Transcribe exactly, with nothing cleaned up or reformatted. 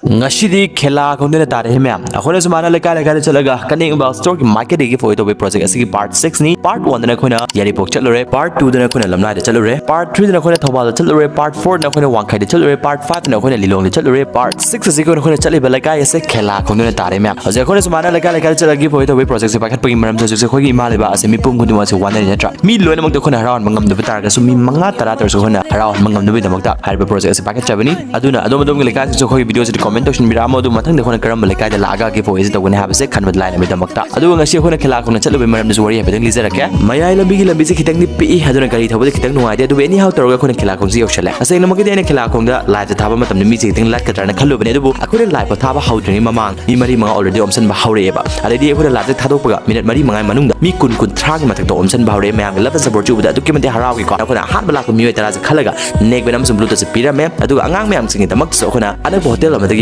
ꯉꯁꯤꯗꯤ ꯈꯦꯂꯥ ꯈꯣꯡꯗꯅ ꯇꯥꯔꯦ ꯃꯌꯥꯝ꯫ ꯑꯩꯈꯣꯏꯅ ꯁꯨꯃꯥꯏꯅ ꯂꯩꯀꯥꯏ ꯂꯩꯀꯥꯏꯗ ꯆꯠꯂꯒ ꯀꯅꯤꯡꯕ ꯁ꯭ꯇꯣꯔꯒꯤ ꯃꯥꯔꯀꯦꯠꯇꯒꯤ ꯐꯣꯏ ꯇꯧꯕꯒꯤ ꯄ꯭ꯔꯣꯖꯦꯛ ꯑꯁꯤꯒꯤ ꯄꯥꯔꯠ ꯁꯤꯛꯁꯅꯤ꯫ ꯄꯥꯔꯠ ꯋꯥꯟꯗꯅ ꯑꯩꯈꯣꯏꯅ ꯌꯥꯏꯔꯤꯄꯣꯛ ꯆꯠꯂꯨꯔꯦ, ꯄꯥꯔꯠ ꯇꯨꯗꯅ ꯑꯩꯈꯣꯏꯅ ꯂꯝꯂꯥꯏꯗ ꯆꯠꯂꯨꯔꯦ, ꯄꯥꯔꯠ ꯊ꯭ꯔꯤꯗꯅ ꯑꯩꯈꯣꯏꯅ ꯊꯧꯕꯥꯜꯗ ꯆꯠꯂꯨꯔꯦ, ꯄꯥꯔꯠ ꯐꯣꯔꯗꯅ ꯑꯩꯈꯣꯏꯅ ꯋꯥꯡꯈꯩꯗ ꯆꯠꯂꯨꯔꯦ, ꯄꯥꯔꯠ ꯐꯥꯏꯚꯇꯅ ꯑꯩꯈꯣꯏꯅ ꯂꯤꯂꯣꯡꯗ ꯆꯠꯂꯨꯔꯦ, ꯄꯥꯔꯠ ꯁꯤꯛꯁ ꯑꯁꯤꯒꯤ ꯑꯣꯏꯅ ꯑꯩꯈꯣꯏꯅ ꯆꯠꯂꯤꯕ ꯂꯩꯀꯥꯏ ꯑꯁꯦ ꯈꯦꯂꯥ ꯈꯣꯡꯗꯅ ꯇꯥꯔꯦ ꯃꯌꯥꯝ꯫ ꯍꯧꯖꯤꯛ ꯑꯩꯈꯣꯏꯅ ꯁꯨꯃꯥꯏꯅ ꯂꯩꯀꯥꯏ ꯂꯩꯀꯥꯏꯗ ꯆꯠꯂꯒ ꯒꯤꯐ ꯑꯣꯏ ꯇꯧꯕꯒꯤ ꯄ꯭ꯔꯣꯖꯦꯛꯁꯦ ꯄꯥꯏꯈꯠꯄꯒꯤ ꯃꯔꯝꯁꯦ ꯍꯧꯖꯤꯛꯁꯦ ꯑꯩꯈꯣꯏꯒꯤ ꯏꯃꯥ ꯂꯩꯕꯥꯛ ꯑꯁꯦ ꯃꯤꯄꯨꯝ ꯈꯨꯗꯤꯡꯃꯛꯁꯦ ꯋꯥꯅꯔꯤ ꯅꯠꯇ꯭ꯔꯥ? ꯃꯤ ꯂꯣꯏꯅꯃꯛꯇ ꯑꯩꯈꯣꯏꯅ ꯍꯔꯥꯎꯍꯟꯕ ꯉꯝꯗꯕ ꯇꯥꯔꯒꯁꯨ ꯃꯤ ꯃꯉꯥ ꯇꯔꯥ ꯇꯧꯔꯁꯨ ꯑꯩꯈꯣꯏꯅ ꯍꯔꯥꯎꯍꯟꯕ ꯉꯝꯅꯕꯒꯤꯗꯃꯛꯇ ꯍꯥꯏꯔꯤꯕ ꯄ꯭ꯔꯣꯖꯦꯛ ꯑꯁꯤ ꯄꯥꯏꯈꯠꯆꯕꯅꯤ꯫ ꯑꯗꯨꯅ ꯑꯗꯣꯝ ꯑꯗꯣꯝꯒꯤ ꯂꯩꯀꯥꯏꯁꯤꯡꯁꯨ ꯑꯩꯈꯣꯏꯒꯤ ꯚꯤꯗꯤꯑꯣꯁꯤꯗ ꯀꯃꯦꯟ ꯇꯧꯁꯤꯟꯕꯤꯔꯛꯑꯃꯣ, ꯑꯗꯨ ꯃꯊꯪꯗ ꯑꯩꯈꯣꯏꯅ ꯀꯔꯝꯕ ꯂꯩꯀꯥꯏꯗ ꯂꯥꯛꯑꯒ ꯒꯤꯐ ꯑꯣꯏꯁꯤ ꯇꯧꯒꯅꯤ ꯍꯥꯏꯕꯁꯦ ꯈꯟꯕꯗ ꯂꯥꯏꯅꯕꯒꯤꯗꯃꯛꯇ꯫ ꯑꯗꯨꯒ ꯉꯁꯤ ꯑꯩꯈꯣꯏꯅ ꯈꯦꯂꯥ ꯈꯣꯡꯅ ꯆꯠꯂꯨꯕꯒꯤ ꯃꯔꯝꯗꯁꯨ ꯋꯥꯔꯤ ꯍꯥꯏꯐꯦꯠꯇꯪ ꯂꯤꯖꯔꯛꯀꯦ꯫ ꯃꯌꯥꯏ ꯂꯝꯕꯤꯒꯤ ꯂꯝꯕꯤꯁꯦ ꯈꯤꯇꯪꯗꯤ ꯄꯤꯛꯏ, ꯑꯗꯨꯅ ꯒꯥꯔꯤ ꯊꯧꯕꯗ ꯈꯤꯇꯪ ꯅꯨꯡꯉꯥꯏꯇꯦ, ꯑꯗꯨꯕꯨ ꯑꯦꯅꯤ ꯍꯥꯎ ꯇꯧꯔꯒ ꯑꯩꯈꯣꯏꯅ ꯈꯦꯂꯥ ꯈꯣꯡꯁꯦ ꯌꯧꯁꯜꯂꯦ꯫ ꯇꯁꯦꯡꯅꯃꯛꯀꯤꯗꯤ ꯑꯩꯅ ꯈꯦꯂꯥ ꯈꯣꯡꯗ ꯂꯥꯏꯞꯇ ꯊꯥꯕ ꯃꯇꯝꯗ ꯃꯤꯁꯦ ꯈꯤꯇꯪ ꯂꯠꯀꯗ꯭ꯔꯥꯅ ꯈꯜꯂꯨꯕꯅꯦ, ꯑꯗꯨꯕꯨ ꯑꯩꯈꯣꯏꯅ ꯂꯥꯏꯞꯇ ꯊꯥꯕ ꯍꯧꯗ꯭ꯔꯤꯉꯩ ꯃꯃꯥꯡ ꯃꯤ ꯃꯔꯤ ꯃꯉꯥ already ꯑꯣꯝꯁꯟꯕ ꯍꯧꯔꯛꯑꯦꯕ꯫ ꯑꯗꯩꯗꯤ ꯑꯩꯈꯣꯏꯅ ꯂꯥꯏꯞꯁꯦ ꯊꯥꯗꯣꯛꯄꯒ ꯃꯤꯅꯠ ꯃꯔꯤ ꯃꯉꯥꯒꯤ ꯃꯅꯨꯡꯗ ꯃꯤ ꯀꯨꯟ ꯀꯨꯟꯊ꯭ꯔꯥꯒꯤ ꯃꯊꯛꯇ ꯑꯣꯝꯁꯟꯕ ꯍꯧꯔꯛꯑꯦ꯫ ꯃꯌꯥꯝꯒꯤ love and support ꯎꯕꯗ ꯑꯗꯨꯛꯀꯤ ꯃꯇꯤꯛ ꯍꯔꯥꯎꯈꯤꯀꯣ꯫ ꯑꯩꯈꯣꯏꯅ ꯑꯍꯥꯟꯕ ꯂꯥꯛꯄ ꯃꯤꯑꯣꯏ ꯇꯔꯥꯁꯦ ꯈꯜꯂꯒ neck band ꯑꯃꯁꯨꯡ Bluetoothꯁꯦ ꯄꯤꯔꯝꯃꯦ꯫ ꯑꯗꯨꯒ ꯑꯉꯥꯡ ꯃꯌꯥꯝꯁꯤꯡꯒꯤꯗꯃꯛꯇꯁꯨ ꯑꯩꯈꯣꯏꯅ ꯑꯅꯛꯄ ꯍꯣꯇꯦꯜ ꯑꯃꯗꯒꯤ